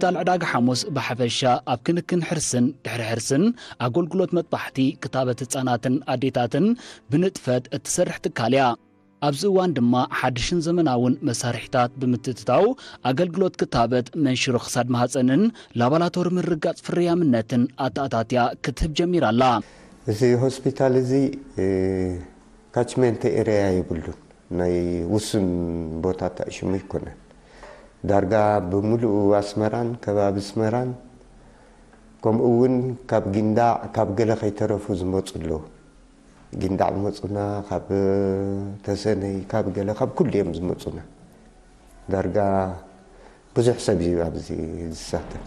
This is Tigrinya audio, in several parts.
ሆስፒታል ዕዳጋ ሓሙስ ብሓፈሻ ኣብ ክንክን ሕርስን ድሕሪ ሕርስን ኣገልግሎት መጥባሕቲ ክታበት ህጻናትን ኣዴታትን ብንጥፈት እትሰርሕ ትካል እያ። ኣብዚ እዋን ድማ ሓድሽን ዘመናውን መሳርሒታት ብምትእትታው ኣገልግሎት ክታበት መንሽሮ ክሳድ ማህፀንን ላባላቶሪ ምርጋፅ ፍርያምነትን ኣተኣታትያ ክትህብ ጀሚራ ኣላ። እዚ ሆስፒታል እዚ ካችመንት ኤሪያ የብሉን። ናይ ውሱን ቦታታት ሽሙ ኣይኮነን። ዳርጋ ብምሉኡ ኣስመራን ከባቢ ኣስመራን፣ ከምኡ እውን ካብ ጊንዳዕ ካብ ገለ ከይተረፉ ዝመፁ ኣለዉ። ጊንዳዕ ዝመፁና፣ ካብ ተሰነይ፣ ካብ ገለ፣ ካብ ኩሉ እዮም ዝመፁና። ዳርጋ ብዙሕ ሰብ እዩ ኣብዚ ዝሳተፍ።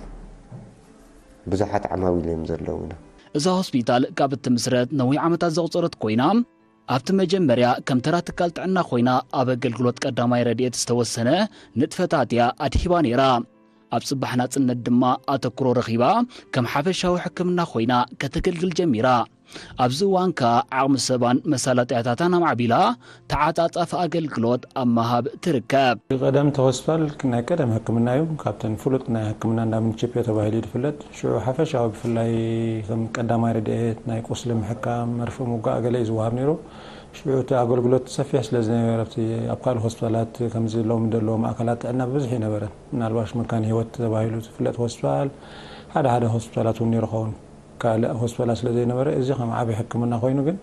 ብዙሓት ዓማዊል እዮም ዘለዉና። እዛ ሆስፒታል ካብ እትምስረት ነዊሕ ዓመታት ዘቑፀረት ኮይና፣ ኣብቲ መጀመርያ ከም ተራ ትካል ጥዕና ኮይና ኣብ ኣገልግሎት ቀዳማይ ረድኤት ዝተወሰነ ንጥፈታት እያ ኣድሂባ ነይራ። ኣብ ጽባሕ ናጽነት ድማ ኣተኩሮ ረኺባ ከም ሓፈሻዊ ሕክምና ኮይና ከተገልግል ጀሚራ። ኣብዚ እዋን ከኣ ዓቕሚ ሰባን መሳለጥያታታን ኣማዕቢላ ተዓጻጻፊ ኣገልግሎት ኣብ ምሃብ ትርከብ። ቀደም እቲ ሆስፒታል ናይ ቀደም ሕክምና እዩ። ካብተን ፍሉጥ ናይ ሕክምና እንዳ ምንቺፕዮ ተባሂሉ እዩ ዝፍለጥ። ሽዑ ሓፈሻዊ ብፍላይ ከም ቀዳማይ ረድኤት፣ ናይ ቁስሊ ምሕካም፣ መርፍእ ምውጋእ ገለ እዩ ዝወሃብ ነይሩ። ሽዑ እቲ ኣገልግሎት ሰፊሕ ስለ ዝነበረ ኣብቲ ኣብ ካልእ ሆስፒታላት ከምዚ ሎሚ ዘለዎ ማእከላት ጥዕና ብብዝሒ ይነበረን። ምናልባሽ መካን ህይወት ተባሂሉ ዝፍለጥ ሆስፒታል፣ ሓደ ሓደ ሆስፒታላት እውን ነይሩ ኸውን። ካልእ ሆስፒታላት ስለ ዘይነበረ እዚ ከም ዓቢ ሕክምና ኮይኑ ግን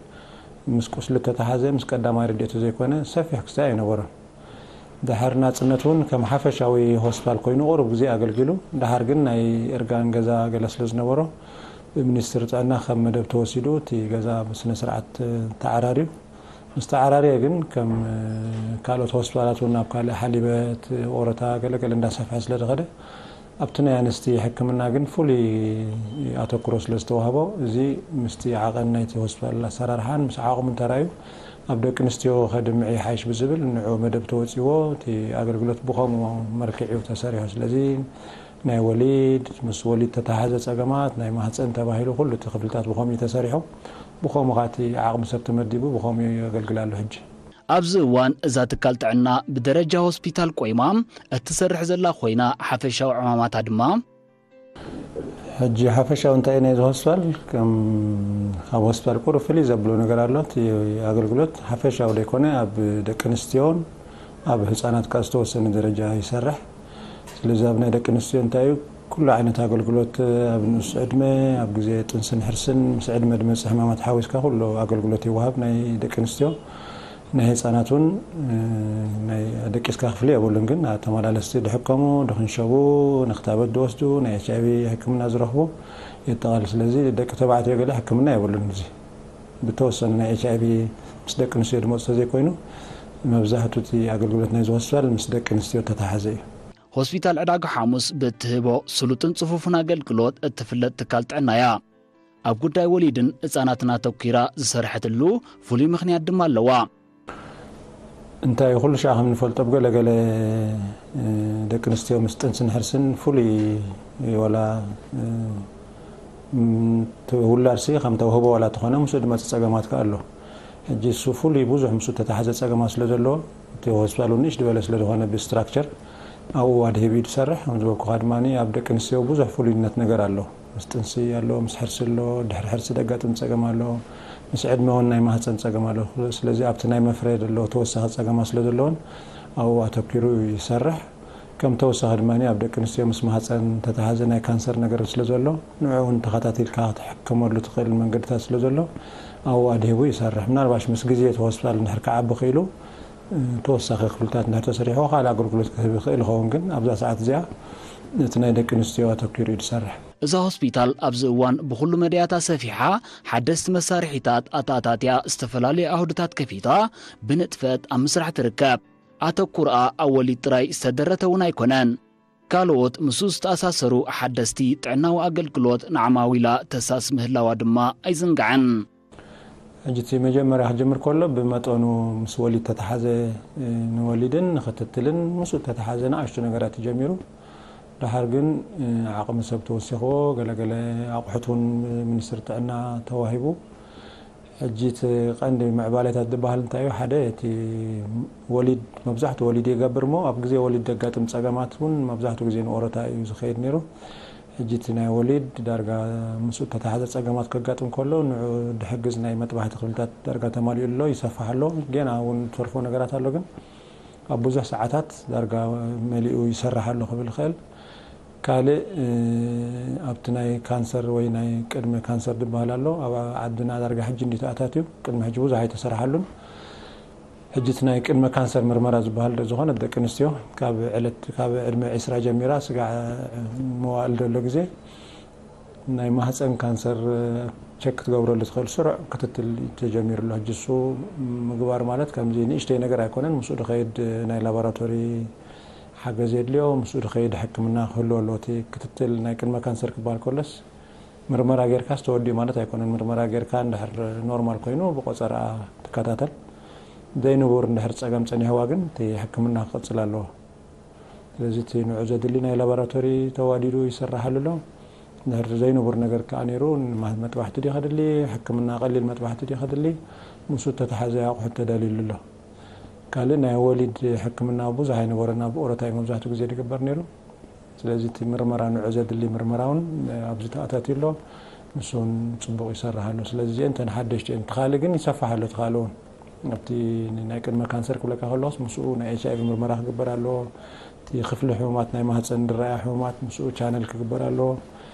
ምስ ቁስሊ ተተሓዘ ምስ ቀዳማይ ረድኤቱ ዘይኮነ ሰፊሕ ክሳይ ኣይነበሮን። ድሓር ናጽነት እውን ከም ሓፈሻዊ ሆስፒታል ኮይኑ ቁሩብ ግዜ ኣገልጊሉ። ድሓር ግን ናይ እርጋን ገዛ ገለ ስለ ዝነበሮ ብሚኒስትሪ ጥዕና ከም መደብ ተወሲዱ እቲ ገዛ ብስነ ስርዓት ተዓራርዩ። ምስ ተዓራርየ ግን ከም ካልኦት ሆስፒታላት እውን ናብ ካልእ ሓሊበት፣ ኦረታ ገለገለ እንዳሰፍሐ ስለ ዝኸደ ኣብቲ ናይ ኣንስቲ ሕክምና ግን ፍሉይ ኣተኩሮ ስለ ዝተዋህቦ፣ እዚ ምስቲ ዓቐን ናይቲ ሆስፒታል ኣሰራርሓን ምስ ዓቕሙን ተራእዩ፣ ኣብ ደቂ ኣንስትዮ ከድምዕ ይሓይሽ ብዝብል ንዑ መደብ ተወጺዎ። እቲ ኣገልግሎት ብኸምኡ መልክዕ እዩ ተሰሪሑ። ስለዚ ናይ ወሊድ፣ ምስ ወሊድ ተተሓዘ ጸገማት፣ ናይ ማህጸን ተባሂሉ ኩሉ እቲ ክፍልታት ብኸምኡ እዩ ተሰሪሑ። ብኸምኡ ኸኣ እቲ ዓቕሚ ሰብ ተመዲቡ ብኸምኡ የገልግል ኣሎ ሕጂ። ኣብዚ እዋን እዛ ትካል ጥዕና ብደረጃ ሆስፒታል ቆይማ እትሰርሕ ዘላ ኮይና፣ ሓፈሻዊ ዕማማታ ድማ ሕጂ ሓፈሻዊ እንታይ እዩ ናይዚ ሆስፒታል? ከም ካብ ሆስፒታል ቁሩብ ፍልይ ዘብሎ ነገር ኣሎ። እቲ ኣገልግሎት ሓፈሻዊ ዘይኮነ ኣብ ደቂ ኣንስትዮን ኣብ ህጻናት ከኣ ዝተወሰነ ደረጃ ይሰርሕ። ስለዚ ኣብ ናይ ደቂ ኣንስትዮ እንታይ እዩ? ኩሉ ዓይነት ኣገልግሎት ኣብ ንኡስ ዕድመ፣ ኣብ ግዜ ጥንስን ሕርስን፣ ምስ ዕድመ ዝመጽእ ሕማማት ሓዊስካ ኩሉ ኣገልግሎት ይወሃብ ናይ ደቂ ኣንስትዮ። ናይ ህጻናት እውን፣ እ፣ ናይ ደቂስካ ክፍሊ የብሉን፣ ግን ተመላለስቲ ድሕከሙ፣ ድኽንሸቡ፣ ንክታበት ዝወስዱ፣ ናይ ኤች ኣይ ቪ ሕክምና ዝረኽቡ የጠቓልል። ስለዚ ደቂ ተባዕትዮ ገለ ሕክምና የብሉን። እዚ ብተወሰኑ ናይ ኤች ኣይ ቪ ምስ ደቂ ኣንስትዮ ዝመፁ ተዘይኮይኑ መብዛሕቱ እቲ ኣገልግሎት ናይዚ ሆስፒታል ምስ ደቂ ኣንስትዮ ተተሓዘ እዩ። ሆስፒታል ዕዳጋ ሓሙስ ብእትህቦ ስሉጥን ጽፉፍን ኣገልግሎት እትፍለጥ ትካል ጥዕና እያ። ኣብ ጉዳይ ወሊድን ህጻናትን ኣተኲራ ዝሰርሐትሉ ፍሉይ ምኽንያት ድማ ኣለዋ። እንታይ ኩሉ ሻዕ ከም ንፈልጦ ብገለ ገለ፣ እ፣ ደቂ ኣንስትዮ ምስ ጥንስን ሕርስን ፍሉይ ዋላ፣ እ፣ ም፣ እቲ ውላድሲ ከም ተውህቦ ዋላ ተኾነ ምስኡ ዝመጽእ ጸገማት ከኣ ኣሎ። ሕጂ እሱ ፍሉይ ብዙሕ ምስኡ ተተሓዘ ጸገማት ስለ ዘለዎ እቲ ሆስፒታል እውን ንእሽ ዝበለ ስለ ዝኾነ ብስትራክቸር ኣብኡ ኣድሂቡ እዩ ዝሰርሕ። ከም ዝበልኩኻ ድማ ኣብ ደቂ ኣንስትዮ ብዙሕ ፍሉይነት ነገር ኣሎ። ምስ ጥንሲ ኣሎ፣ ምስ ሕርሲ ኣሎ፣ ድሕሪ ሕርሲ ደጋጥም ጸገም ኣሎ፣ ምስ ዕድመ እውን ናይ ማህፀን ጸገም ኣሎ። ስለዚ ኣብቲ ናይ መፍረ ዘሎ ተወሳኺ ጸገማት ስለ ዘለዎን ኣብኡ ኣተኪሩ ይሰርሕ። ከም ተወሳኺ ድማ ኣብ ደቂ ኣንስትዮ ምስ ማህፀን ተተሓዘ ናይ ካንሰር ነገር ስለ ዘሎ ንዕኡ እውን ተኸታቲልካ ክትሕከመሉ ትኽእል መንገድታት ስለ ዘሎ ኣብኡ ኣድሂቡ ይሰርሕ። ምናልባሽ ምስ ግዜ እቲ ሆስፒታል እንድሕር ክዓቢ ክኢሉ ተወሳኺ ክፍልታት እንድሕር ተሰሪሑ ካልእ ኣገልግሎት ክህብ ይኽእል ይኸውን፣ ግን ኣብዛ ሰዓት እዚኣ እቲ ናይ ደቂ ኣንስትዮ ኣተኪሩ እዩ ዝሰርሕ። እዛ ሆስፒታል ኣብዚ እዋን ብኹሉ መዳያታ ሰፊሓ ሓደስቲ መሳርሒታት ኣተኣታትያ ዝተፈላለዩ ኣውድታት ከፊታ ብንጥፈት ኣብ ምስራሕ ትርከብ። ኣተኩርኣ ኣብ ወሊድ ጥራይ ዝተደረተ እውን ኣይኮነን። ካልኦት ምስኡ ዝተኣሳሰሩ ሓደስቲ ጥዕናዊ ኣገልግሎት ንዓማዊላ ተሳስ ምህላዋ ድማ ኣይዝንጋዕን። ሕጂ እቲ መጀመርያ ክጅምር ከሎ ብመጠኑ ምስ ወሊድ ተተሓዘ፣ እ፣ ንወሊድን ንክትትልን ምስኡ ተተሓዘ ንኣሽቱ ነገራት እዩ ጀሚሩ። ደሓር ግን፣ እ፣ ዓቕሚ ሰብ ተወሲኽዎ፣ ገለገለ ኣቑሑት እውን ሚኒስትሪ ጥዕና ተዋሂቡ። ሕጂ እቲ ቀንዲ ምዕባለታት ዝበሃል እንታይ እዩ? ሓደ እቲ ወሊድ፣ መብዛሕትኡ ወሊድ ይገብር እሞ ኣብ ግዜ ወሊድ ዘጋጥም ጸገማት እውን መብዛሕትኡ ግዜ ንኦሮታ እዩ ዝኸይድ ነይሩ። ሕጂ እቲ ናይ ወሊድ ዳርጋ ምስኡ እተተሓዘ ጸገማት ከጋጥም ከሎ ንዑ ድሕግዝ ናይ መጥባሕቲ ክፍልታት ዳርጋ ተማሊኡ ኣሎ፣ ይሰፍሕ ኣሎ። ጌና እውን ዝተርፎ ነገራት ኣሎ፣ ግን ኣብ ብዙሕ ሰዓታት ዳርጋ መሊኡ ይሰርሕ ኣሎ ክብል ይኽእል። ካልእ ኣብቲ ናይ ካንሰር ወይ ናይ ቅድመ ካንሰር ዝበሃል ኣሎ። ኣብ ዓድና ዳርጋ ሕጂ እንዲ ተኣታትዩ፣ ቅድሚ ሕጂ ብዙሕ ኣይተሰርሓሉን። ሕጂ እቲ ናይ ቅድመ ካንሰር ምርመራ ዝበሃል ዶ ዝኾነ ደቂ ኣንስትዮ ካብ ዕለት ካብ ዕድመ ዒስራ ጀሚራ ስጋዕ መዋእል ዘሎ ግዜ ናይ ማህፀን ካንሰር ቸክ ክትገብረሉ ትኽእል ስሩዕ ክትትል ተጀሚሩ ኣሎ። ሕጂ እሱ ምግባር ማለት ከምዚ ንእሽተይ ነገር ኣይኮነን። ምስኡ ድኸይድ ናይ ላቦራቶሪ ሓገዝ የድልዮ፣ ምስኡ ድኸይድ ሕክምና ክህልዎ ኣለዎ። እቲ ክትትል ናይ ቅድመ ካንሰር ክበሃል ከሎስ ምርመራ ጌርካስ ተወዲኡ ማለት ኣይኮነን። ምርመራ ጌርካ እንድሕር ኖርማል ኮይኑ ብቆፀራ ትከታተል። ዘይንቡር እንድሕር ፀገም ፀኒሕዋ ግን እቲ ሕክምና ክቕፅል ኣለዎ። ስለዚ እቲ ንዑ ዘድሊ ናይ ላቦራቶሪ ተዋዲዱ ይሰራሓሉ ኣሎ። እንድሕር ዘይንቡር ነገር ከዓ ነይሩ ንማ- መጥባሕቲ ድዩ ከድሊ፣ ሕክምና ቀሊል መጥባሕቲ ድዩ ከድሊ፣ ምስኡ እተተሓዘ ኣቑሑት ተዳልዩሉ ኣሎ። ካልእ ናይ ወሊድ ሕክምና ብዙሕ ኣይነበረን፣ ኣብ ኦሮታ እዩ መብዛሕትኡ ግዜ ዝግበር ነይሩ። ስለዚ እቲ ምርመራ ንዑ ዘድሊ ምርመራ እውን ኣብዚ ተኣታትዩ ኣሎ፣ ንሱ እውን ፅቡቕ ይሰርሕ ኣሎ። ስለዚ እዚአን እተን ሓደሽቲ እየን። እቲ ካልእ ግን ይሰፍሕ ኣሎ፣ እቲ ካልእ እውን ኣብቲ ናይ ቅድመ ካንሰር ክብለካ ከለኹስ ምስኡ ናይ ኤች ኣይ ቪ ምርመራ ክግበር ኣለዎ። እቲ ክፍሊ ሕሙማት ናይ ማህፀን ዝረኣያ ሕሙማት ምስኡ ቻነል ክግበር ኣለዎ።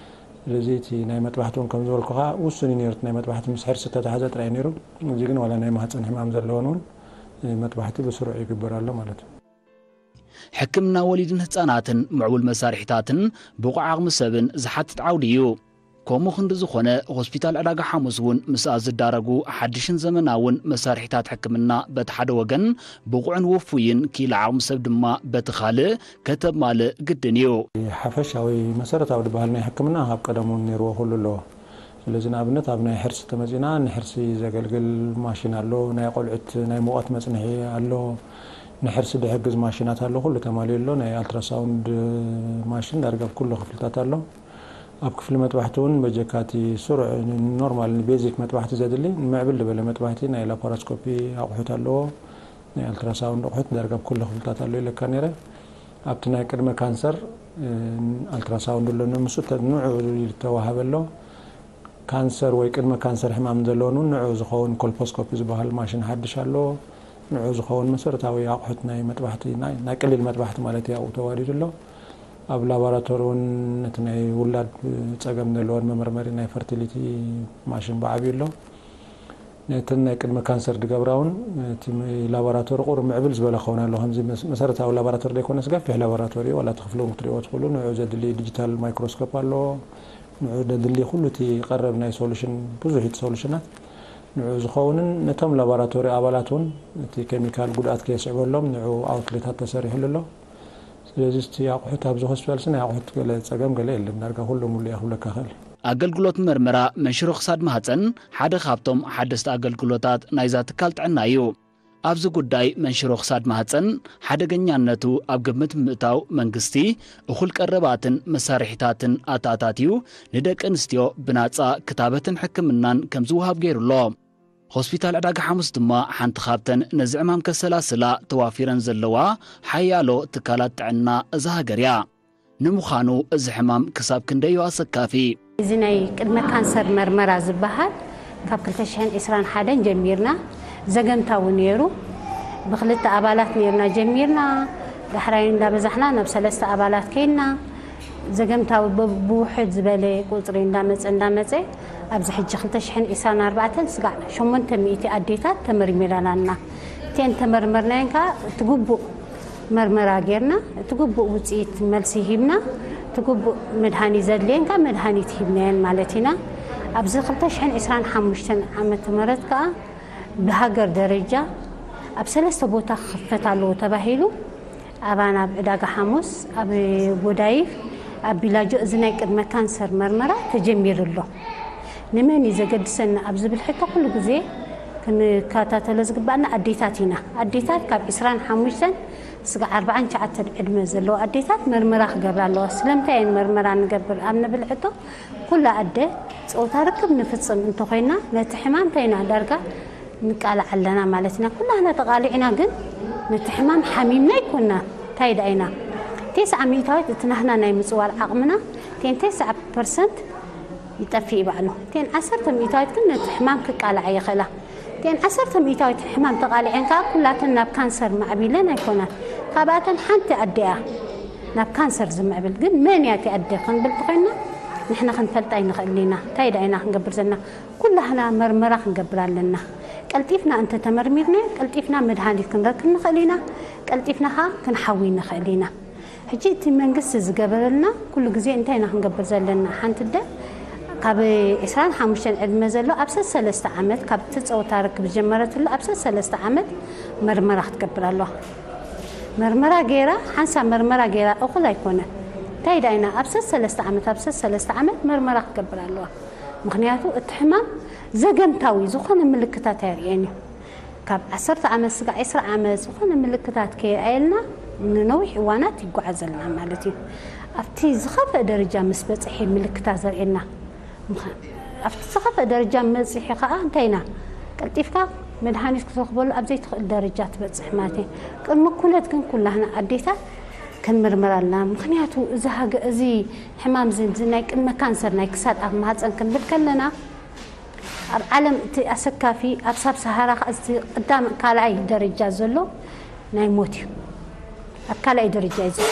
ስለዚ እቲ ናይ መጥባሕቲ እውን ከም ዝበልኩኻ ውሱን እዩ ነይሩ። እቲ ናይ መጥባሕቲ ምስ ሕርሲ ዝተተሓዘ ጥራይ እዩ ነይሩ። እዚ ግን ዋላ ናይ ማህፀን ሕማም ዘለወን እውን መጥባሕቲ ብስሩዕ ይግበር ኣሎ ማለት እዩ። ሕክምና ወሊድን ህጻናትን ምዕቡል መሳርሒታትን ብቑዕ ዓቕሚ ሰብን ዝሓትት ዓውዲ እዩ። ከምኡ ክንዲ ዝኾነ ሆስፒታል ዕዳጋ ሓሙስ እውን ምስኣ ዝዳረጉ ሓድሽን ዘመናውን መሳርሒታት ሕክምና በቲ ሓደ ወገን ብቑዕን ውፉይን ክኢላ ዓቕሚ ሰብ ድማ በቲ ካልእ ከተማልእ ግድን እዩ። ሓፈሻዊ መሰረታዊ ዝበሃል ናይ ሕክምና ካብ ቀደም እውን ነይርዎ ኩሉ ኣለዎ። ስለዚ ንኣብነት ኣብ ናይ ሕርሲ ተመፂና ንሕርሲ ዘገልግል ማሽን ኣሎ፣ ናይ ቆልዑት ናይ ሙቐት መፅንሒ ኣሎ፣ ንሕርሲ ድሕግዝ ማሽናት ኣሎ፣ ኩሉ ተማሊኡ ኣሎ። ናይ ኣልትራሳውንድ ማሽን ዳርጋ ኣብ ኩሉ ክፍልታት ኣሎ። ኣብ ክፍሊ መጥባሕቲ እውን በጀካ እቲ ስሩዕ ኖርማል ቤዚክ መጥባሕቲ ዘድሊ ምዕብል ዝበለ መጥባሕቲ ናይ ላፓራስኮፒ ኣቑሑት ኣለዎ። ናይ ኣልትራሳውንድ ኣቑሑት ዳርጋ ኣብ ኩሉ ክፍልታት ኣሎ ኢለካ ነይረ። ኣብቲ ናይ ቅድመ ካንሰር ኣልትራሳውንድ ኣሎኒ፣ ምስ ንዑ ዝተዋሃበ ኣሎ። ካንሰር ወይ ቅድመ ካንሰር ሕማም ዘለወን እውን ንዑ ዝኸውን ኮልፖስኮፒ ዝበሃል ማሽን ሓድሽ ኣሎ። ንዑ ዝኸውን መሰረታዊ ኣቑሑት ናይ መጥባሕቲ ናይ ናይ ቀሊል መጥባሕቲ ማለት እዩ ኣብኡ ተዋዲዱ ኣሎ። ኣብ ላቦራቶሪ እውን ነቲ ናይ ውላድ ፀገም ዘለወን መመርመሪ ናይ ፈርቲሊቲ ማሽን ብዓብዩ ኣሎ። ነተን ናይ ቅድመ ካንሰር ዝገብራ እውን እቲ ላቦራቶሪ ቁሩብ ምዕብል ዝበለ ክኸውን ኣሎ። ከምዚ መሰረታዊ ላቦራቶሪ ዘይኮነስ ገፊሕ ላቦራቶሪ እዩ። ዋላ እቲ ክፍሊ እውን ክትሪእዎ ትኽእሉ። ንዑ ዘድሊ ዲጂታል ማይክሮስኮፕ ኣለዎ። ንዑ ዘድሊ ኩሉ እቲ ቀረብ ናይ ሶሉሽን ብዙሕ እቲ ሶሉሽናት ንዑ ዝኸውንን ነቶም ላቦራቶሪ ኣባላት እውን እቲ ኬሚካል ጉድኣት ከየስዕበሎም ንዑ ኣውትሌታት ተሰሪሕሉ ኣሎ። ስለዚ እቲ ኣቑሑት ኣብዚ ሆስፒታል ሲ ናይ ኣቑሑት ገለ ፀገም ገለ የለን። ዳርጋ ኩሉ ሙሉእ እየ ክብለካ ክእል። ኣገልግሎት ምርመራ መንሽሮ ክሳድ ማህፀን ሓደ ካብቶም ሓደስቲ ኣገልግሎታት ናይዛ ትካል ጥዕና እዩ። ኣብዚ ጉዳይ መንሽሮ ክሳድ ማህፀን ሓደገኛነቱ ኣብ ግምት ብምእታው መንግስቲ እኹል ቀረባትን መሳርሒታትን ኣተኣታትዩ ንደቂ ኣንስትዮ ብናፃ ክታበትን ሕክምናን ከም ዝወሃብ ገይሩ ኣሎ። ሆስፒታል ዕዳጋ ሓሙስ ድማ ሓንቲ ካብተን ነዚ ዕማም ከሰላስላ ተዋፊረን ዘለዋ ሓያሎ ትካላት ጥዕና እዛ ሃገር እያ። ንምዃኑ እዚ ሕማም ክሳብ ክንደይ እዩ ኣሰካፊ? እዚ ናይ ቅድመ ካንሰር መርመራ ዝበሃል ካብ ክልተ ሽሕን ዕስራን ሓደን ጀሚርና ዘገምታዊ ነይሩ። ብክልተ ኣባላት ነይርና ጀሚርና፣ ዳሕራይ እንዳበዛሕና ናብ ሰለስተ ኣባላት ከይና፣ ዘገምታዊ ብውሕድ ዝበለ ቁፅሪ እንዳመፀ እንዳመፀ ኣብዚ ሕጂ ክልተ ሽሕን ዕስራን ኣርባዕተን ስጋዕ ሸሞንተ ሚእቲ ኣዴታት ተመርሚረናና። እተን ተመርመርናየን ከዓ እቲ ግቡእ መርመራ ጌርና፣ እቲ ግቡእ ውፅኢት መልሲ ሂብና፣ እቲ ግቡእ መድሃኒት ዘድልየን ከዓ መድሃኒት ሂብናየን ማለት ኢና። ኣብዚ ክልተ ሽሕን ዕስራን ሓሙሽተን ዓመተ ምህረት ከዓ ብሃገር ደረጃ ኣብ ሰለስተ ቦታ ክኽፈት ኣለዎ ተባሂሉ ኣባና ኣብ ዕዳጋ ሓሙስ፣ ኣብ ጎዳይፍ፣ ኣብ ቢላጆ እዚ ናይ ቅድመ ካንሰር መርመራ ተጀሚሩ ኣሎ። ንመን እዩ ዘገድሰና ኣብ ዝብል ሕቶ ኩሉ ግዜ ንከታተሎ ዝግባኣና ኣዴታት ኢና። ኣዴታት ካብ ዕስራን ሓሙሽተን ስጋዕ ኣርባዓን ትሽዓተን ዕድመ ዘለዎ ኣዴታት መርመራ ክገብራ ኣለዋ። ስለምንታይ እየን መርመራ ንገብር ኣብ ንብል ሕቶ፣ ኩላ ኣደ ፆታ ርክብ ንፍፅም እንተኾይና ነቲ ሕማም እንታይ ኢና ዳርጋ ንቃላዕ ኣለና ማለት ኢና። ኩላህና ተቃሊዕና ግን ነቲ ሕማም ሓሚምና ኣይኮና። እንታይ ደኣ ኢና? ተስዓ ሚእታዊት እቲ ናህና ናይ ምፅዋር ዓቕምና ቴን ተስዓ ፐርሰንት ይጠፍእ ባዕሉ። ቴን ዓሰርተ ሚእታዊት ግን ነቲ ሕማም ክቃላዓ ይኽእላ። ቴን ዓሰርተ ሚእታዊት ሕማም ተቃሊዐን ከዓ ኩላተን ናብ ካንሰር ማዕቢለን ኣይኮናን። ካብኣተን ሓንቲ ኣደ እያ ናብ ካንሰር ዝምዕብል። ግን መን እያ እቲ ኣደ ክንብል ተኾይንና ንሕና ክንፈልጣ ኣይንኽእልን ኢና። እንታይ ደኣ ኢና ክንገብር ዘለና? ኩላህና መርመራ ክንገብር ኣለና። ቀልጢፍና እንተተመርሚርና ቀልጢፍና መድሃኒት ክንረክብ ንኽእል ኢና። ቀልጢፍና ከዓ ክንሓዊ ንኽእል ኢና። ሕጂ እቲ መንግስቲ ዝገበረልና ኩሉ ግዜ እንታይ ኢና ክንገብር ዘለና? ሓንቲ ኣደ ካብ ዕስራን ሓሙሽተን ዕድመ ዘሎ ኣብ ሰሰለስተ ዓመት ካብ እቲ ፆታ ርክብ ዝጀመረትሉ ኣብ ሰሰለስተ ዓመት መርመራ ክትገብር ኣለዋ። መርመራ ገይራ ሓንሳብ መርመራ ገይራ እኹል ኣይኮነን። እንታይ ደኣ ኢና ኣብ ሰሰለስተ ዓመት ኣብ ሰሰለስተ ዓመት መርመራ ክትገብር ኣለዋ። ምኽንያቱ እቲ ሕማም ዘገምታዊ ዝኾነ ምልክታት ኣየርእየን እዩ። ካብ ዓሰርተ ዓመት ስጋዕ ዕስራ ዓመት ዝኾነ ምልክታት ከየርኣየልና ንነዊሕ እዋናት ይጓዓዘልና ማለት እዩ። ኣብቲ ዝኸፍአ ደረጃ ምስ በፅሐ ምልክታት ዘርእየና ምኽ- ኣብቲ ዝኸፍአ ደረጃ መፂሑ ከዓ እንታይ ኢና ቀልጢፍካ መድሃኒት ክትረኽበሉ ኣብ ዘይትኽእል ደረጃ ትበፅሕ ማለት እዩ። ቅድሚ ኩነት ግን ኩላህና ኣዴታት ክንምርመር ኣለና። ምኽንያቱ እዚ ሃገ- እዚ ሕማም እዚ እዚ ናይ ቅድመ ካንሰር ናይ ክሳድ ኣብ ማህፀን ክንብል ከለና ኣብ ዓለም እቲ ኣሰካፊ ኣብ ሳብ ሰሃራ ከዓ እቲ ቀዳም ካልኣይ ደረጃ ዘሎ ናይ ሞት እዩ። ኣብ ካልኣይ ደረጃ እዩ ዘሎ።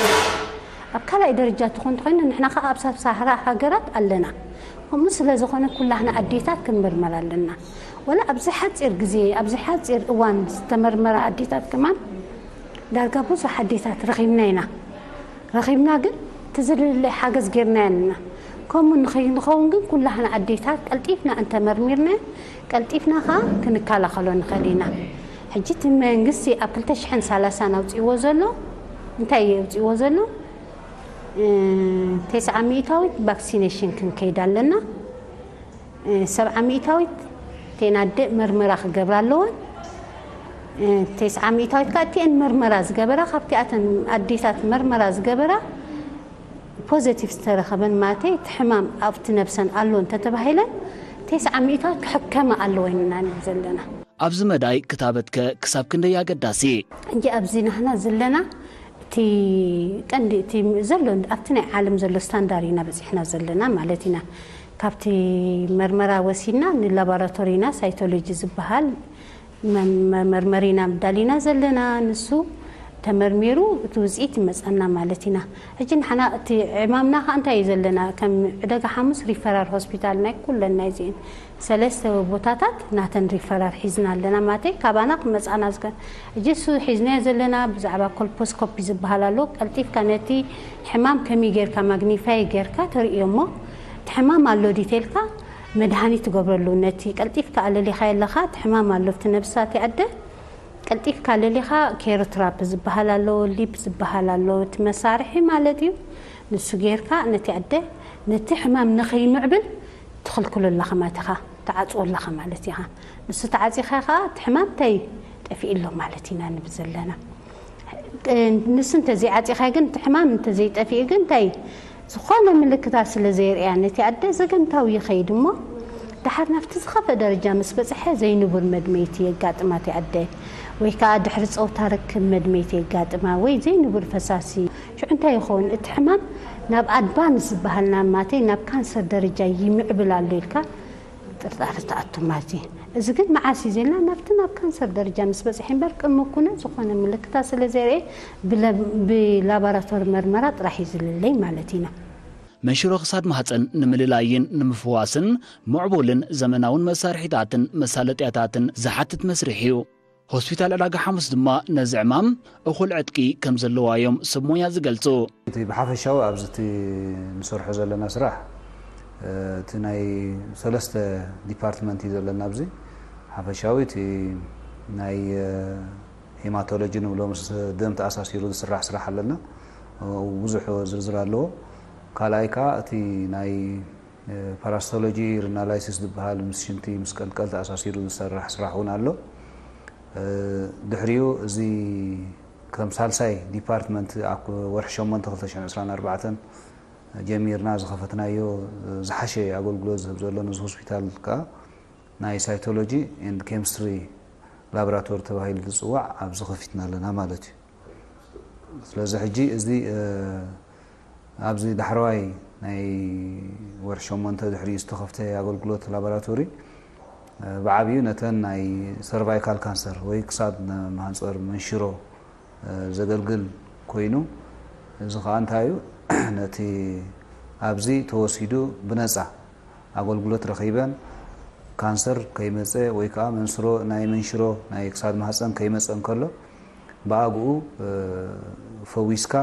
ኣብ ካልኣይ ደረጃ ትኾን ተኾይኑ ንሕና ከዓ ኣብ ሳብ ሰሃራ ሃገራት ኣለና። ከምኡ ስለ ዝኾነ ኩላህና ኣዴታት ክንምርመር ኣለና። ወላ ኣብዚ ሓፂር ግዜ ኣብዚ ሓፂር እዋን ዝተመርመራ ኣዴታት ከማን ዳርጋ ብዙሕ ኣዴታት ረኺብና ኢና። ረኺብና ግን እቲ ዝልለ ሓገዝ ጌርና ኣለና። ከምኡ ንኸይንኸውን ግን ኩላህና ኣዴታት ቀልጢፍና እንተመርሚርና ቀልጢፍና ኸዓ ክንከላኸሎ ንኽእል ኢና። ሕጂ እቲ መንግስቲ ኣብ ክልተ ሽሕን ሰላሳን ኣውፅእዎ ዘሎ እንታይ እዩ ኣውፅእዎ ዘሎ? ተስዓ ሚእታዊት ቫክሲኔሽን ክንከይድ ኣለና። ሰብዓ ሚእታዊት እተን ኣደ መርመራ ክገብራ ኣለወን። ተስዓ ሚእታዊት ከዓ እቲአን መርመራ ዝገበራ ካብቲኣተን ኣዴታት መርመራ ዝገበራ ፖዘቲቭ ዝተረኸበን ማተይ እቲ ሕማም ኣብቲ ነብሰን ኣሎ እንተተባሂለን ተስዓ ሚእታዊት ክሕከማ ኣለወን ኢና ንብል ዘለና። ኣብዚ መዳይ ክታበትከ ክሳብ ክንደይ ኣገዳሲ? ሕጂ ኣብዚ ናህና ዘለና እቲ ቀንዲ እቲ ዘሎ ኣብቲ ናይ ዓለም ዘሎ ስታንዳር ኢና በፂሕና ዘለና ማለት ኢና። ካብቲ መርመራ ወሲድና ንላቦራቶሪና ሳይቶሎጂ ዝበሃል መርመሪና ምዳሊና ዘለና ንሱ ተመርሚሩ እቲ ውፅኢት ይመፀና ማለት ኢና። ሕጂ ንሓና እቲ ዕማምና ከዓ እንታይ እዩ ዘለና ከም ዕደጋ ሓሙስ ሪፈራል ሆስፒታል ናይ ኩለን ናይዚን ሰለስተ ቦታታት ናተን ሪፈራል ሒዝና ኣለና ማለተይ ካባና ክመፃና ዝከ እጂ እሱ ሒዝናዮ ዘለና ብዛዕባ ኮልፖስኮፒ ዝበሃል ኣሎ። ቀልጢፍካ ነቲ ሕማም ከመይ ጌርካ ማግኒፋይ ጌርካ ተርእዮ እሞ እቲ ሕማም ኣሎ ዲቴልካ መድሃኒት ትገብረሉ። ነቲ ቀልጢፍካ ኣለሊኻዮ ኣለኻ እቲ ሕማም ኣሎ ኣብቲ ነብሳ እቲ ኣደ ቀልጢፍካ ኣለሊኻ ኬሮትራፕ ዝበሃል ኣሎ፣ ሊፕ ዝበሃል ኣሎ፣ እቲ መሳርሒ ማለት እዩ። ንሱ ጌርካ ነቲ ኣደ ነቲ ሕማም ንኸይምዕብል ትኽልክሎ ኣለኻ ማለት ኢኻ፣ ትዓፅዎ ኣለኻ ማለት ኢኻ። ንሱ ተዓፂኻ ከዓ እቲ ሕማም እንታይ ጠፊኡ ኣሎ ማለት ኢና ንብል ዘለና። ንሱ እንተዘይዓፂኻ ግን እቲ ሕማም እንተዘይጠፊኡ ግን እንታይ ዝኾነ ምልክታት ስለ ዘየርእያ ነቲ ኣደ ዘገምታዊ ይኸይድ እሞ ደሓር ናብቲ ዝኸፈ ደረጃ ምስ በፅሐ ዘይንቡር መድመይቲ የጋጥማ እቲ ኣደ ወይ ከዓ ድሕሪ ፀውታ ርክብ መድመይቲ የጋጥማ ወይ ዘይንቡር ፈሳሲ ሽዑ እንታይ ይኸውን እቲ ሕማም ናብ ኣድቫንስ ዝበሃልና ማተይ ናብ ካንሰር ደረጃ ይምዕብል ኣሎ ኢልካ ጥርጣረ ትኣቱ ማለት እዩ። እዚ ግን መዓስ እዩ ዘልና ናብቲ ናብ ካንሰር ደረጃ ምስ በፅሐ እምበር ቅድሚ ኩነ ዝኾነ ምልክታት ስለ ዘርኤ ብላቦራቶሪ መርመራ ጥራሕ እዩ ዝልለይ ማለት ኢና። መንሽሮ ክሳድ ማህፀን ንምልላይን ንምፍዋስን ምዕቡልን ዘመናውን መሳርሒታትን መሳለጥያታትን ዝሓትት መስርሕ እዩ። ሆስፒታል ዕዳጋ ሓሙስ ድማ ነዚ ዕማም እኹል ዕጥቂ ከም ዘለዋ እዮም ሰብ ሞያ ዝገልፁ። እቲ ብሓፈሻዊ ኣብዚ እቲ ንሰርሖ ዘለና ስራሕ እቲ ናይ ሰለስተ ዲፓርትመንት እዩ ዘለና ኣብዚ ሓፈሻዊ እቲ ናይ ሄማቶሎጂ ንብሎ ምስ ደም ተኣሳሲሩ ዝስራሕ ስራሕ ኣለና ብዙሕ ዝርዝር ኣለዎ ካልኣይ ከዓ እቲ ናይ ፓራስቶሎጂ ሪናላይሲስ ዝበሃል ምስ ሽንቲ ምስ ቀልቀል ተኣሳሲሩ ዝሰርሕ ስራሕ እውን ኣሎ። ድሕሪኡ እዚ ከም ሳልሳይ ዲፓርትመንት ኣብ ወርሒ ሸሞንተ ክልተ ሽሕን ዕስራን ኣርባዕተን ጀሚርና ዝኸፈትናዮ ዝሓሸ ኣገልግሎት ዝህብ ዘሎ ነዚ ሆስፒታል ከዓ ናይ ሳይቶሎጂ ኤንድ ኬሚስትሪ ላቦራቶሪ ተባሂሉ ዝፅዋዕ ኣብዚ ከፊትና ኣለና ማለት እዩ። ስለዚ ሕጂ እዚ ኣብዚ ዳሕረዋይ ናይ ወርሒ ሸሞንተ ድሕሪኡ ዝተኸፍተ ኣገልግሎት ላቦራቶሪ ብዓብዩ ነተን ናይ ሰርቫይካል ካንሰር ወይ ክሳድ ማህፀር መንሽሮ ዘገልግል ኮይኑ፣ እዚ ከዓ እንታይ እዩ? ነቲ ኣብዚ ተወሲዱ ብነፃ ኣገልግሎት ረኺበን ካንሰር ከይመፀ ወይ ከዓ መንስሮ ናይ መንሽሮ ናይ ክሳድ ማህፀን ከይመፀ እንከሎ ብኣግኡ ፈዊስካ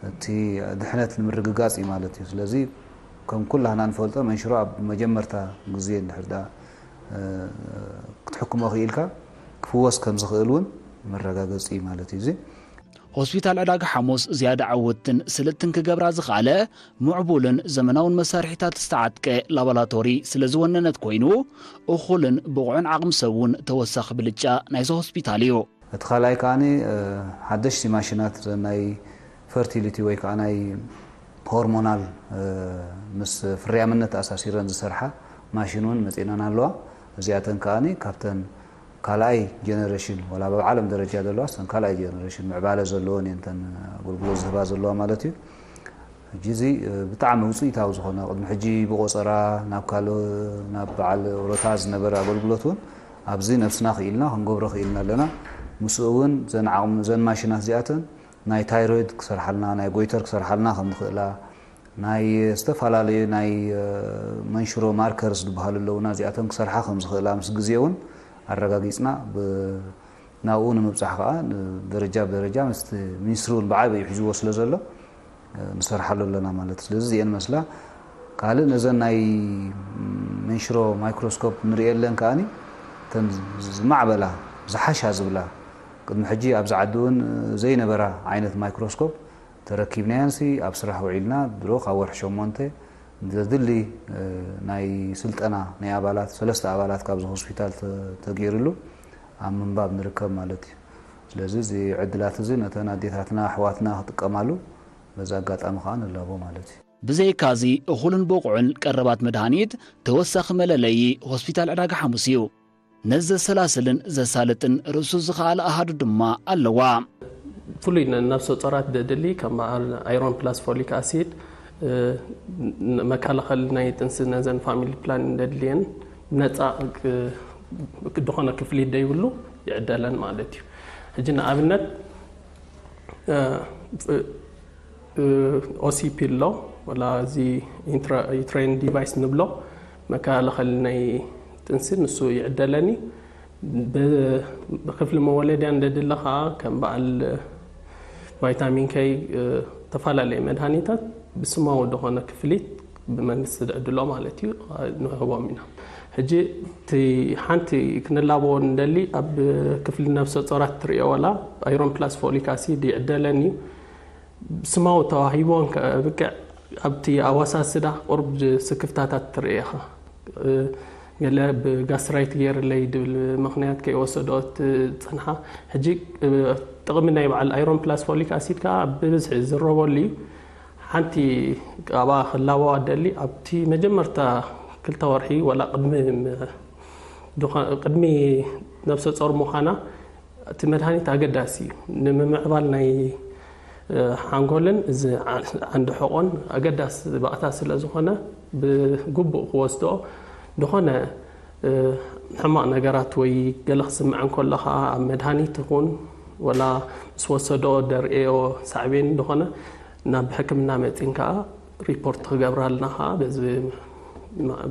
እቲ ድሕነት ንምርግጋፅ እዩ ማለት እዩ። ስለዚ ከም ኩላህና ንፈልጦ መንሽሮ ኣብ መጀመርታ ግዜ እንድሕር ክትሕክሞ ክኢልካ ክፍወስ ከም ዝኽእል እውን መረጋገፂ እዩ ማለት እዩ። እዚ ሆስፒታል ዕዳጋ ሓሙስ ዝያዳ ዕውትን ስልጥትን ክገብራ ዝኸኣለ ምዕቡልን ዘመናውን መሳርሒታት ዝተዓጥቀ ላቦራቶሪ ስለ ዝወነነት ኮይኑ፣ እኹልን ብቑዕን ዓቕሚ ሰብ እውን ተወሳኺ ብልጫ ናይዚ ሆስፒታል እዩ። እቲ ካልኣይ ከዓኒ ሓደሽቲ ማሽናት ናይ ፈርቲሊቲ ወይ ከዓ ናይ ሆርሞናል ምስ ፍርያምነት ኣሳሲረን ዝሰርሓ ማሽን እውን መፂናን ኣለዋ። እዚኣተን ከዓኒ ካብተን ካልኣይ ጀነሬሽን ወላ ኣብ ዓለም ደረጃ ዘለዋ ሰን ካልኣይ ጀነሬሽን ምዕባለ ዘለዎን እየን ተን ኣገልግሎት ዝህባ ዘለዋ ማለት እዩ። ሕጂ እዚ ብጣዕሚ ውፅኢታዊ ዝኾነ ቅድሚ ሕጂ ብቆፀራ ናብ ካልእ ናብ በዓል ሮታ ዝነበረ ኣገልግሎት እውን ኣብዚ ነብስና ክኢልና ክንገብሮ ክኢልና ኣለና። ምስኡ እውን ዘን ዓቕሚ ዘን ማሽናት እዚኣተን ናይ ታይሮይድ ክሰርሓልና ናይ ጎይተር ክሰርሓልና ከም ዝኽእላ ናይ ዝተፈላለዩ ናይ መንሽሮ ማርከርስ ዝበሃሉ ኣለውና እዚኣቶም ክሰርሓ ከም ዝኽእላ ምስ ግዜ እውን ኣረጋጊፅና ናብኡ ንምብፃሕ ከዓ ደረጃ ብደረጃ ምስቲ ሚኒስትሪ እውን ብዓብዩ ሒዝዎ ስለ ዘሎ ንሰርሓሉ ኣለና ማለት እዩ። ስለዚ እዚአን መስላ ካልእ ነዘን ናይ መንሽሮ ማይክሮስኮፕ ንሪኤለን ከዓኒ እተን ዝማዕበላ ዝሓሻ ዝብላ ቅድሚ ሕጂ ኣብዚ ዓዲ እውን ዘይነበራ ዓይነት ማይክሮስኮፕ ተረኪብናየንሲ ኣብ ስራሕ ውዒልና ድሮ ካብ ወርሒ ሸሞንተ ዘድሊ ናይ ስልጠና ናይ ኣባላት ሰለስተ ኣባላት ካብዚ ሆስፒታል ተገይርሉ ኣብ ምንባብ ንርከብ ማለት እዩ። ስለዚ እዚ ዕድላት እዚ ነተን ኣዴታትና ኣሕዋትና ክጥቀማሉ በዚ ኣጋጣሚ ከዓ ንላቦ ማለት እዩ። ብዘይካዚ እኹልን ብቑዕን ቀረባት መድሃኒት ተወሳኺ መለለዪ ሆስፒታል ዕዳጋ ሓሙስ እዩ። ነዚ ዘሰላስልን ዘሳልጥን ርእሱ ዝኸኣለ ኣሃዱ ድማ ኣለዋ። ፍሉይ ንነብሰ ጾራት ደድሊ ከም በዓል ኣይሮን ፕላስ ፎሊክ ኣሲድ መከላኸሊ ናይ ጥንሲ ነዘን ፋሚሊ ፕላን ደድልየን ነፃ ዝኾነ ክፍሊት ደይብሉ ይዕደለን ማለት እዩ። ሕጂ ንኣብነት ኦሲፒ ኣሎ ወላ እዚ ዩትሬን ዲቫይስ ንብሎ መከላኸሊ ናይ ጥንሲ ንሱ ይዕደለኒ። ብክፍሊ መወለድያ እንደድለ ከዓ ከም በዓል ቫይታሚን ከይ ተፈላለየ መድሃኒታት ብስማዊ ዝኾነ ክፍሊት ብመንግስቲ ዝዕድሎ ማለት እዩ ንህቦም ኢና። ሕጂ እቲ ሓንቲ ክንላበዎ ንደሊ ኣብ ክፍሊ ነብሰ ጾራት ትሪኦ ወላ ኣይሮን ፕላስ ፎሊክ ኣሲድ ይዕደለን እዩ። ስማዊ ተዋሂቦን ከብቅዕ ኣብቲ ኣወሳስዳ ቁርብ ስክፍታታት ትርኢ ኢኻ። ገለ ብጋስትራይት ገይርለይ ድብል ምኽንያት ከይወሰዶ ትፅንሓ። ሕጂ ጥቕሚ ናይ በዓል ኣይሮን ፕላስ ፎሊክ ኣሲድ ከዓ ብብዝሒ ዝረበሉ እዩ። ሓንቲ ኣብኣ ክላበዋ ደሊ ኣብቲ መጀመርታ ክልተ ወርሒ ወላ ቅድሚ ቅድሚ ነብሰ ጾር ምዃና እቲ መድሃኒት ኣገዳሲ እዩ ንምምዕባል ናይ ሓንጎልን እዚ ዓንዲ ሕቆን ኣገዳሲ ባእታ ስለ ዝኾነ ብግቡእ ክወስድኦ ዝኾነ ሕማቕ ነገራት ወይ ገለ ክስምዐን ከሎ ከዓ ኣብ መድሃኒት ይኹን ወላ ምስ ወሰድኦ ደርእዮ ሳዕቤን ዝኾነ ናብ ሕክምና መፂን ከዓ ሪፖርት ክገብራልና ከዓ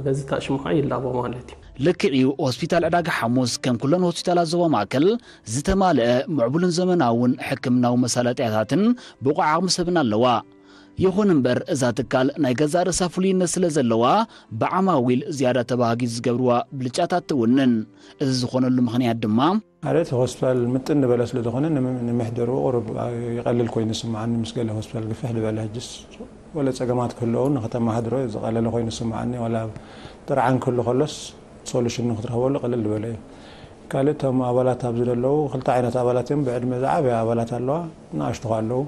በዚ ታሽሙ ከዓ ይላቦ ማለት እዩ። ልክዕ እዩ። ሆስፒታል ዕዳጋ ሓሙስ ከም ኩለን ሆስፒታላት ዞባ ማእከል ዝተማልአ ምዕቡልን ዘመናውን ሕክምናዊ መሳለጥያታትን ብቑዕ ዓቕሚ ሰብን ኣለዋ። ይኹን እምበር እዛ ትካል ናይ ገዛእ ርእሳ ፍሉይነት ስለ ዘለዋ ብዓማዊል ዝያዳ ተባሃጊ ዝገብርዋ ብልጫታት ትውንን። እዚ ዝኾነሉ ምኽንያት ድማ ማለት ሆስፒታል ምጥን ዝበለ ስለ ዝኾነ ንምሕደርዎ ቁሩብ ይቐልል ኮይኑ ይስምዓኒ ምስ ገለ ሆስፒታል ግፍሕ ዝበለ ሕጅስ ወለ ጸገማት ክህልዎ ንክተመሓድሮ እዩ ዝቐለለ ኮይኑ ዝስምዓኒ። ዋላ ጥርዓን ክህሉ ከሎስ ሶሉሽን ንክትረኽበሉ ቅልል ዝበለ እዩ። ካልእ እቶም ኣባላት ኣብዚ ዘለዉ ክልተ ዓይነት ኣባላት እዮም። ብዕድመ ዝዓበያ ኣባላት ኣለዋ፣ ንኣሽቱ ከኣ ኣለዉ።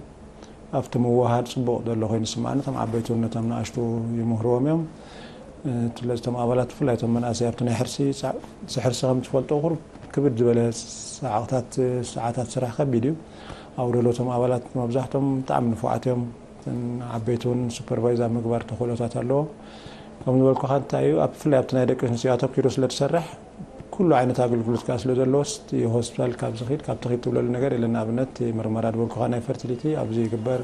ኣብቲ ምውህሃድ ጽቡቕ ዘሎ ኮይኑ ዝስምዓኒ፣ እቶም ዓበይቲ እውን ነቶም ንኣሽቱ ይምህርዎም እዮም። ስለዚ እቶም ኣባላት ብፍላይ እቶም መናእሰይ ኣብቲ ናይ ሕርሲ ሳ- እዚ ሕርሲ ከም ትፈልጦ ቁሩብ ክብድ ዝበለ ሰዓታት ሰዓታት ስራሕ ከቢድ እዩ። ኣብኡ ዘለዉ እቶም ኣባላት መብዛሕቶም ብጣዕሚ ንፉዓት እዮም። እተን ዓበይቲ እውን ሱፐርቫይዝ ኣብ ምግባር ተኽእሎታት ኣለዎ። ከም ዝበልኩኻ እንታይ እዩ ኣብ ብፍላይ ኣብቲ ናይ ደቂ ኣንስትዮ ኣተኪሩ ስለ ትሰርሕ ኩሉ ዓይነት ኣገልግሎት ከኣ ስለ ዘለዎስ እቲ ሆስፒታል ካብ ዝኺድ ካብ ትኺድ ትብለሉ ነገር የለን። ንኣብነት እቲ ምርመራ ዝበልኩኻ ናይ ፈርቲሊቲ ኣብዚ ይግበር፣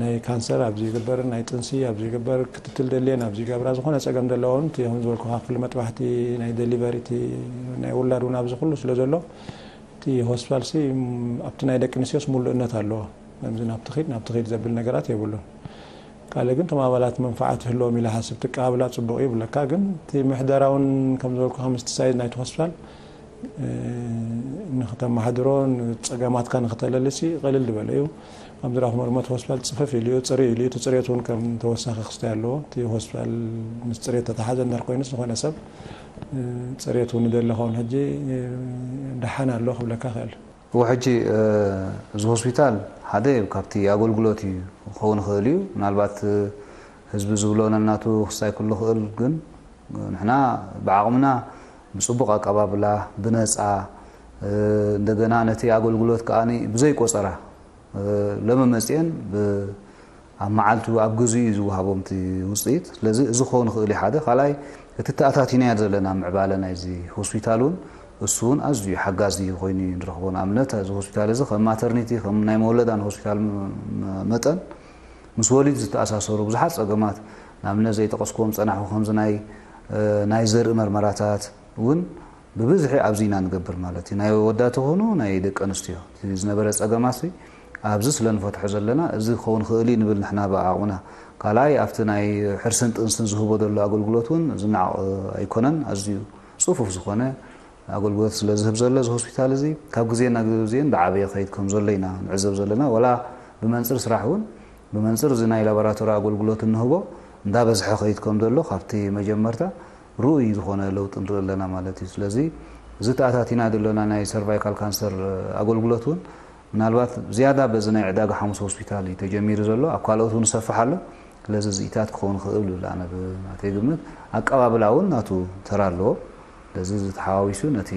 ናይ ካንሰር ኣብዚ ይግበር፣ ናይ ጥንሲ ኣብዚ ይግበር፣ ክትትል ደልየን ኣብዚ ይገብራ፣ ዝኾነ ጸገም ዘለዎን እቲ ከም ዝበልኩኻ ክፍሊ መጥባሕቲ ናይ ደሊቨሪ እቲ ናይ ውላድ እውን ኣብዚ ኩሉ ስለ ዘሎ እቲ ሆስፒታል ሲ ኣብቲ ናይ ደቂ ኣንስትዮስ ሙሉእነት ኣለዎ። ከምዚ ናብ ትኺድ ናብ ትኺድ ዘብል ነገራት የብሉን። ካልእ ግን እቶም ኣባላት መንፋዓት ህልዎም ኢለ ሓስብ ትቀባብላ ጽቡቕ እዩ ይብለካ። ግን እቲ ምሕደራውን ከም ዝበልኩኻ ምስቲ ሳይዝ ናይቲ ሆስፒታል ንክተመሓድሮ ንጸገማትካ ንክተለልሲ ቅልል ዝበለ እዩ። ከም ዝረኹ መርመት ሆስፒታል ጽፍፍ ኢሉ እዩ፣ ጽሪ ኢሉ እዩ። እቲ ጽሬት እውን ከም ተወሳኺ ክስታይ ኣለዎ። እቲ ሆስፒታል ምስ ጽሬት ተተሓዘ እንድሕር ኮይኑስ ዝኾነ ሰብ ጽሬት እውን ይደሊ ኸውን። ሕጂ ደሓን ኣሎ ክብለካ ክእል። እዎ ሕጂ እዚ ሆስፒታል ሓደ ካብቲ ኣገልግሎት እዩ ክኸውን ይኽእል እዩ። ምናልባት ህዝቢ ዝብሎ ነናቱ ክስታይ ክሉ ክእል ግን ንሕና ብዓቕምና ብጽቡቕ ኣቀባብላ ብነጻ እንደገና ነቲ ኣገልግሎት ከኣ ብዘይ ቆጸራ ለመመጽኤን ኣብ መዓልቱ ኣብ ግዜኡ እዩ ዝወሃቦም እቲ ውፅኢት። ስለዚ እዚ ክኸውን ይኽእል እዩ ሓደ። ካልኣይ እቲ ተኣታቲናዮ ዘለና ምዕባለ ናይዚ ሆስፒታል እውን እሱ እውን ኣዝዩ ሓጋዚ ኮይኑ እዩ ንረኽቦ። ንኣብነት እዚ ሆስፒታል እዚ ከም ማተርኒቲ ከም ናይ መወለዳን ሆስፒታል መጠን ምስ ወሊድ ዝተኣሳሰሩ ብዙሓት ፀገማት ንኣብነት ዘይጠቐስክዎም ዝፀናሕኩ ከምዚ ናይ ናይ ዘርኢ መርመራታት እውን ብብዝሒ ኣብዚ ኢና ንገብር ማለት እዩ። ናይ ወዳት ኾኑ ናይ ደቂ ኣንስትዮ እቲ ዝነበረ ፀገማት ኣብዚ ስለ ንፈትሖ ዘለና እዚ ክኸውን ክእል እዩ ንብል ንሕና ብዓቕምና። ካልኣይ ኣብቲ ናይ ሕርስን ጥንስን ዝህቦ ዘሎ ኣገልግሎት እውን ዝነዓቕ ኣይኮነን። ኣዝዩ ፅፉፍ ዝኾነ ኣገልግሎት ስለ ዝህብ ዘሎ እዚ ሆስፒታል እዚ ካብ ግዜ ናብ ግዜ እንዳዓበየ ክኸይድ ከም ዘሎ ኢና ንዕዘብ ዘለና። ወላ ብመንፅር ስራሕ እውን ብመንፅር እዚ ናይ ላቦራቶሪ ኣገልግሎት እንህቦ እንዳበዝሐ ክኸይድ ከም ዘሎ ካብቲ መጀመርታ ርኡይ ዝኾነ ለውጢ ንርኢ ኣለና ማለት እዩ። ስለዚ እዚ ተኣታቲና ዘሎና ናይ ሰርቫይካል ካንሰር ኣገልግሎት እውን ምናልባት ዝያዳ በዚ ናይ ዕዳጋ ሓሙስ ሆስፒታል እዩ ተጀሚሩ ዘሎ። ኣብ ካልኦት እውን ይሰፍሕ ኣሎ። ስለዚ እዚኢታት ክኸውን ክእል ይብል ኣነ ብናተይ ግምት። ኣቀባብላ እውን ናቱ ተራ ኣለዎ። ስለዚ እዚ ተሓዋዊሱ ነቲ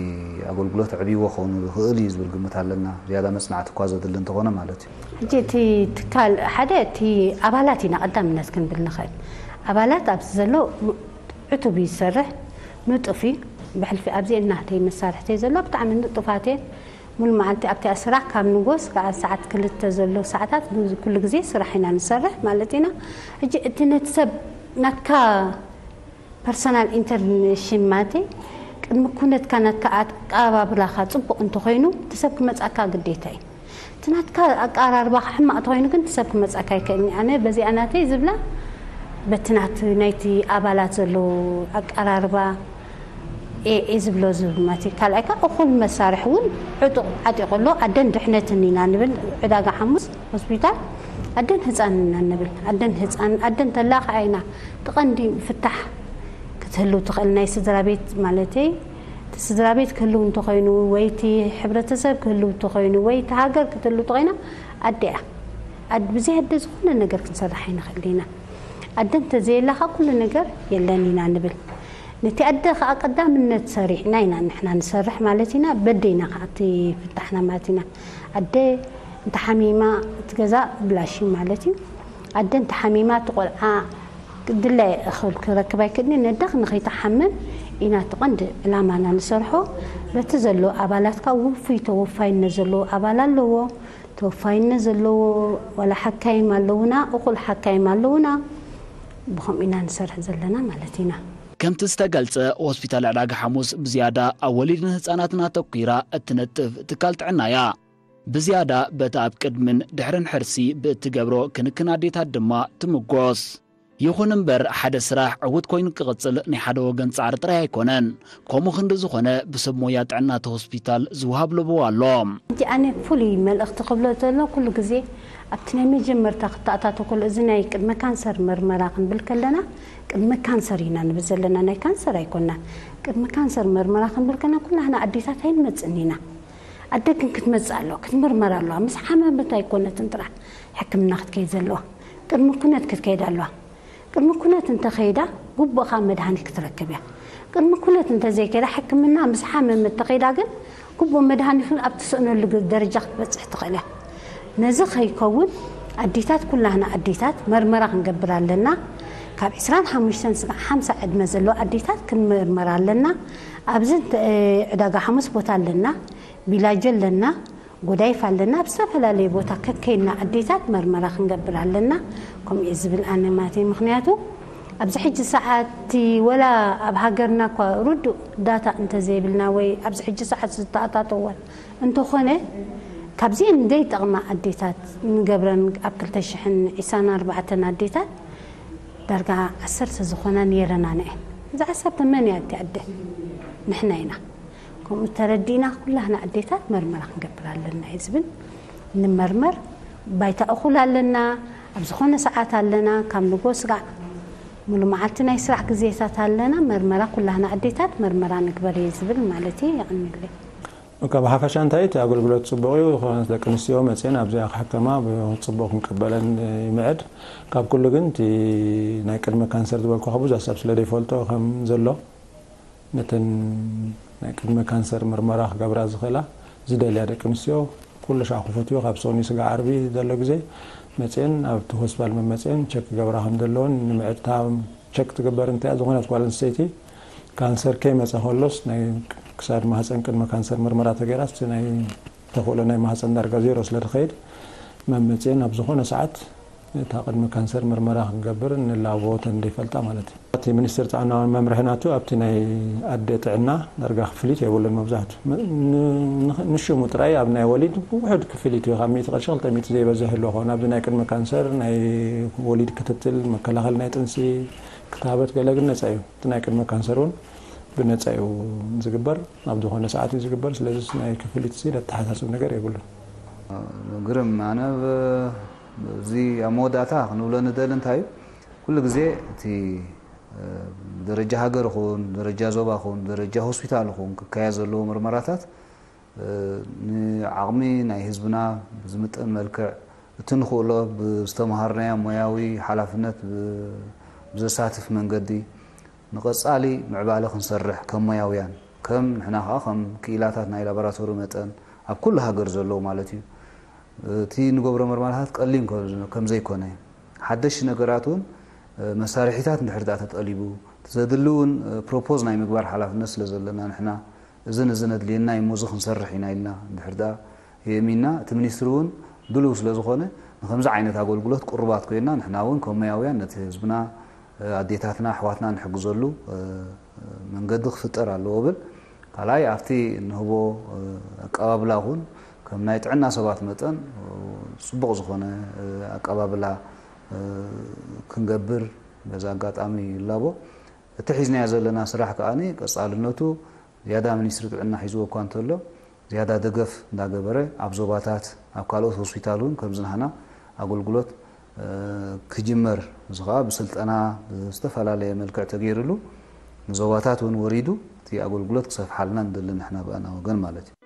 ኣገልግሎት ኣዕብይዎ ክኸውን ይኽእል እዩ ዝብል ግምት ኣለና። ዝያዳ መጽናዕቲ እኳ ዘድሊ እንተኾነ ማለት እዩ። ሕጂ እቲ ትካል ሓደ እቲ ኣባላት ኢና ቀዳምነት ክንብል ንኽእል። ኣባላት ኣብዚ ዘሎ ዕቱብ እዩ ዝሰርሕ፣ ንጡፍ እዩ። ብሕልፊ ኣብዚኤን ናተይ መሳርሕተይ ዘሎ ብጣዕሚ ንጡፋት እየን። ሙሉ መዓልቲ ኣብቲ ስራሕ ካብ ንጎስ ከዓ ሰዓት ክልተ ዘሎ ሰዓታት ኩሉ ግዜ ስራሕ ኢና ንሰርሕ ማለት ኢና። ሕጂ እቲ ነቲ ሰብ ናትካ ፐርሰናል ኢንተርቬንሽን ማለት ቅድሚ ኩነትካ ናትካ ኣቀባብላኻ ፅቡቕ እንተኾይኑ እቲ ሰብ ክመፃካ ግዴታ እዩ። እቲ ናትካ ኣቀራርባኻ ሕማቕ ተኾይኑ ግን እቲ ሰብ ክመፃካ ኣይክእልን እዩ። ኣነ በዚኣ ናተይ ዝብላ በቲ ናት ናይቲ ኣባላት ዘለዎ ኣቀራርባ ኤ ኤ ዝብሎ ዝብል ማለት እዩ። ካልኣይ ከዓ እኹል መሳርሒ እውን ዕጡቕ ዓጢቑ ኣሎ። ኣደን ድሕነትን ኢና ንብል። ዕዳጋ ሓሙስ ሆስፒታል ኣደን ህፃን ኢና ንብል። ኣደን ህፃን ኣደን ተላ ከዓ ኢና እቲ ቀንዲ ፍታሕ ክትህልው ትኽእል ናይ ስድራ ቤት ማለተይ እቲ ስድራ ቤት ክህልው እንተኾይኑ ወይ እቲ ሕብረተሰብ ክህልው እንተኾይኑ ወይ እቲ ሃገር ክትህልው እንተኾይና ኣደ እያ። ኣድ ብዘይ ኣደ ዝኾነ ነገር ክንሰርሕ ኣይንኽእል ኢና። ኣደ እንተዘየላ ከዓ ኩሉ ነገር የለን ኢና ንብል። ነቲ ኣደ ከዓ ቀዳምነት ሰሪዕና ኢና ንሕና ንሰርሕ ማለት ኢና። በደ ኢና ከዓ እቲ ፍታሕና ማለት ኢና። ኣደ እንተ ሓሚማ እቲ ገዛ ብላሽ እዩ ማለት እዩ። ኣደ እንተ ሓሚማ እቲ ቆልዓ ድላይ እኽል ክረክብ ኣይክእልን እዩ። ነደ ንኸይትሓምም ኢና እቲ ቀንዲ ዕላማና ንሰርሖ። በቲ ዘሎ ኣባላት ከዓ ውፉይ ተወፋይነት ዘለዎ ኣባል ኣለዎ። ተወፋይነት ዘለዎ ዋላ ሓካይም ኣለውና፣ እኹል ሓካይም ኣለውና። ብኸምኡ ኢና ንሰርሕ ዘለና ማለት ኢና። ከምቲ ዝተገልጸ ሆስፒታል ዕዳጋ ሓሙስ ብዝያዳ ኣብ ወሊድን ህጻናትን ኣተኲራ እትነጥፍ ትካል ጥዕና እያ። ብዝያዳ በቲ ኣብ ቅድምን ድሕርን ሕርሲ ብእትገብሮ ክንክን ኣዴታት ድማ ትምጎስ። ይኹን እምበር፣ ሓደ ስራሕ ዕዉት ኮይኑ ክቕጽል ናይ ሓደ ወገን ጻዕሪ ጥራይ ኣይኮነን። ከምኡ ክንዲ ዝኾነ፣ ብሰብ ሞያ ጥዕና እቲ ሆስፒታል ዝወሃብ ለበዋ ኣሎ። እቲ ኣነ ፍሉይ መልእኽቲ ክብሎ ዘሎ፣ ኩሉ ግዜ ኣብቲ ናይ መጀመርታ ክተኣታቶ ከሎ፣ እዚ ናይ ቅድመ ካንሰር መርመራ ክንብል ከለና፣ ቅድመ ካንሰር ኢና ንብል ዘለና፣ ናይ ካንሰር ኣይኮንናን። ቅድመ ካንሰር መርመራ ክንብል ከለና፣ ኩላህና ኣዴታት ኣይንመጽእን ኢና። ኣደ ግን ክትመጽእ ኣለዋ፣ ክትምርመር ኣለዋ። ምስ ሓመመት ኣይኮነትን ጥራሕ ሕክምና ክትከይድ ዘለዋ፣ ቅድሚ ኩነት ክትከይድ ኣለዋ። ቅድሚ ኩነት እንተኸይዳ፣ ግቡእኻ መድሃኒት ክትረክብ እያ። ቅድሚ ኩነት እንተዘይከይዳ፣ ሕክምና ምስ ሓመመት ተኸይዳ ግን፣ ግቡእ መድሃኒት ኣብትስእነሉ ደረጃ ክትበጽሕ ትኽእል እያ። ነዚ ከይከውን፣ ኣዴታት፣ ኩላህና ኣዴታት መርመራ ክንገብር ኣለና። ካብ ዕስራን ሓሙሽተን ስጋዕ ሓምሳ ዕድመ ዘለዎ ኣዴታት ክንመርመር ኣለና። ኣብዚ እንተ-፣ ዕዳጋ ሓሙስ ቦታ ኣለና፣ ቢላጆ ኣለና፣ ጎዳይፍ ኣለና። ኣብ ዝተፈላለየ ቦታ ከከይና ኣዴታት መርመራ ክንገብር ኣለና። ከምኡ እየ ዝብል ኣነ ማለት እየ። ምኽንያቱ ኣብዚ ሕጂ ሰዓት፣ ወላ ኣብ ሃገርና እኳ ርዱእ ዳታ እንተዘይብልና፣ ወይ ኣብዚ ሕጂ ሰዓት ዝተኣታተወን እንተኾነ፣ ካብዚአን ዘይጠቕማ ኣዴታት ንገብረን፣ ኣብ ክልተ ሽሕን ዕስራን ኣርባዕተን ኣዴታት ዳርጋ ዓሰርተ ዝኾና ነይረናን እየን። እዛ ዓሰርተ መን እያ እቲ ኣደ? ንሕና ኢና። ከምኡ ተረዲእና፣ ኩላህና ኣዴታት መርመራ ክንገብር ኣለና እየ ዝብል። ንመርመር። ባይታ እኹል ኣለና፣ ኣብ ዝኾነ ሰዓት ኣለና። ካብ ንጎ ስጋዕ ሙሉ መዓልቲ ናይ ስራሕ ግዜታት ኣለና። መርመራ፣ ኩላህና ኣዴታት መርመራ ንግበር እየ ዝብል ማለት እዩ። የቐንየለይ። እካ ብሓፈሻ እንታይ እቲ ኣገልግሎት ጽቡቕ እዩ። ዝኾነ ደቂ ኣንስትዮ መጽየን ኣብዚኣ ክሕከማ ብ-፣ ጽቡቕ ክንቀበለን ይምዕድ። ካብ ኩሉ ግን እቲ ናይ ቅድመ ካንሰር ዝበልኩ ብዙሕ ሰብ ስለ ዘይፈልጦ ከም ዘሎ፣ ነተን ናይ ቅድመ ካንሰር ምርመራ ክገብራ ዝኽእላ ዝደልያ ደቂ ኣንስትዮ፣ ኩሉ ሻዕ ክፉት እዩ። ካብ ሰኑይ ስጋዕ ዓርቢ ዘሎ ግዜ መጽየን፣ ኣብቲ ሆስፒታል መመጽየን ቸክ ክገብራ ከም ዘለዎን ንምዕድ። እታ ቸክ ትግበር እንተያ፣ ዝኾነት ጓል ኣንስተይቲ ካንሰር ከይመጸ ከሎስ፣ ናይ ክሳድ ማህጸን ቅድመ ካንሰር ምርመራ ተገይራስ፣ እቲ ናይ ተኽእሎ ናይ ማህጸን ዳርጋ ዜሮ ስለ ዝኸይድ፣ መመጽየን ኣብ ዝኾነ ሰዓት እታ ቅድሚ ካንሰር ምርመራ ክንገብር ንላቦ ተን ዘይፈልጣ ማለት እዩ። እቲ ሚኒስትር ጥዕና እውን መምርሒ ናቱ ኣብቲ ናይ ኣደ ጥዕና ዳርጋ ክፍሊት የብሉን። መብዛሕቱ ን-፣ ን-፣ ንሽሙ ጥራይ ኣብ ናይ ወሊድ ውሑድ ክፍሊት እዩ። ካብ ሚእቲ ቅርሺ ክልተ ሚእቲ ዘይበዝሕ ይህልዎ ከውን፣ ኣብዚ ናይ ቅድሚ ካንሰር፣ ናይ ወሊድ ክትትል፣ መከላኸሊ ናይ ጥንሲ፣ ክታበት ገለ ግን ነጻ እዩ። እቲ ናይ ቅድሚ ካንሰር እውን ብነጻ እዩ ዝግበር፣ ኣብ ዝኾነ ሰዓት እዩ ዝግበር። ስለዚ ናይ ክፍሊት ሲ ዘተሓሳስብ ነገር የብሉን። ግርም፣ ኣነ ብ-፣ እዚ ኣብ መወዳእታ ክንብሎ ንደሊ እንታይ እዩ፣ ኩሉ ግዜ እቲ፣ እ፣ ደረጃ ሃገር ይኹን፣ ደረጃ ዞባ ይኹን፣ ደረጃ ሆስፒታል ይኹን ክካየድ ዘለዎ ምርመራታት፣ እ፣ ንዓቕሚ ናይ ህዝብና ብዝምጥን መልክዕ፣ እቲ ንኽእሎ ብዝተምሃርናዮ ሞያዊ ሓላፍነት ብ-፣ ብዘሳትፍ መንገዲ ንቐጻሊ ምዕባለ ክንሰርሕ ከም ሞያውያን፣ ከም ንሕና ኸኣ ከም ክኢላታት ናይ ላቦራቶሪ መጠን ኣብ ኩሉ ሃገር ዘለዉ ማለት እዩ። እቲ ንገብሮ መርመራታት ቀሊል ከም፣ ከም ዘይኮነ፣ ሓደሽቲ ነገራት እውን፣ እ፣ መሳርሒታት እንድሕር ደኣ ተጠሊቡ፣ እቲ ዘድሊ እውን፣ እ፣ ፕሮፖዝ ናይ ምግባር ሓላፍነት ስለ ዘለና ንሕና፣ እዝን እዝን ኣድልየና እዩ፣ እሞ እዚ ክንሰርሕ ኢና ኢልና እንድሕር ደኣ የእሚንና፣ እቲ ሚኒስትሪ እውን ድሉው ስለ ዝኾነ፣ ንኸምዚ ዓይነት ኣገልግሎት ቅሩባት ኮይንና፣ ንሕና እውን ከም ሞያውያን ነቲ ህዝብና፣ እ፣ ኣዴታትና፣ ኣሕዋትና ንሕግዘሉ፣ እ፣ መንገዲ ክፍጠር ኣለዎ እብል። ካልኣይ፣ ኣብቲ እንህቦ፣ እ፣ ኣቀባብላ እውን ከም ናይ ጥዕና ሰባት መጠን፣ እ፣ ጽቡቕ ዝኾነ፣ እ፣ ኣቀባብላ፣ እ፣ ክንገብር በዚ ኣጋጣሚ ይላቦ። እቲ ሒዝናዮ ዘለና ስራሕ ከኣ ቀጻልነቱ ዝያዳ ሚኒስትሪ ጥዕና ሒዝዎ እኳ እንተሎ፣ ዝያዳ ደገፍ እንዳገበረ ኣብ ዞባታት፣ ኣብ ካልኦት ሆስፒታል እውን ከምዚ ናህና ኣገልግሎት፣ እ፣ ክጅመር፣ እዚ ከኣ ብስልጠና ብዝተፈላለየ መልክዕ ተገይርሉ ንዞባታት እውን ወሪዱ እቲ ኣገልግሎት ክሰፍሓልና ንደሊ ንሕና ብኣና ወገን ማለት እዩ።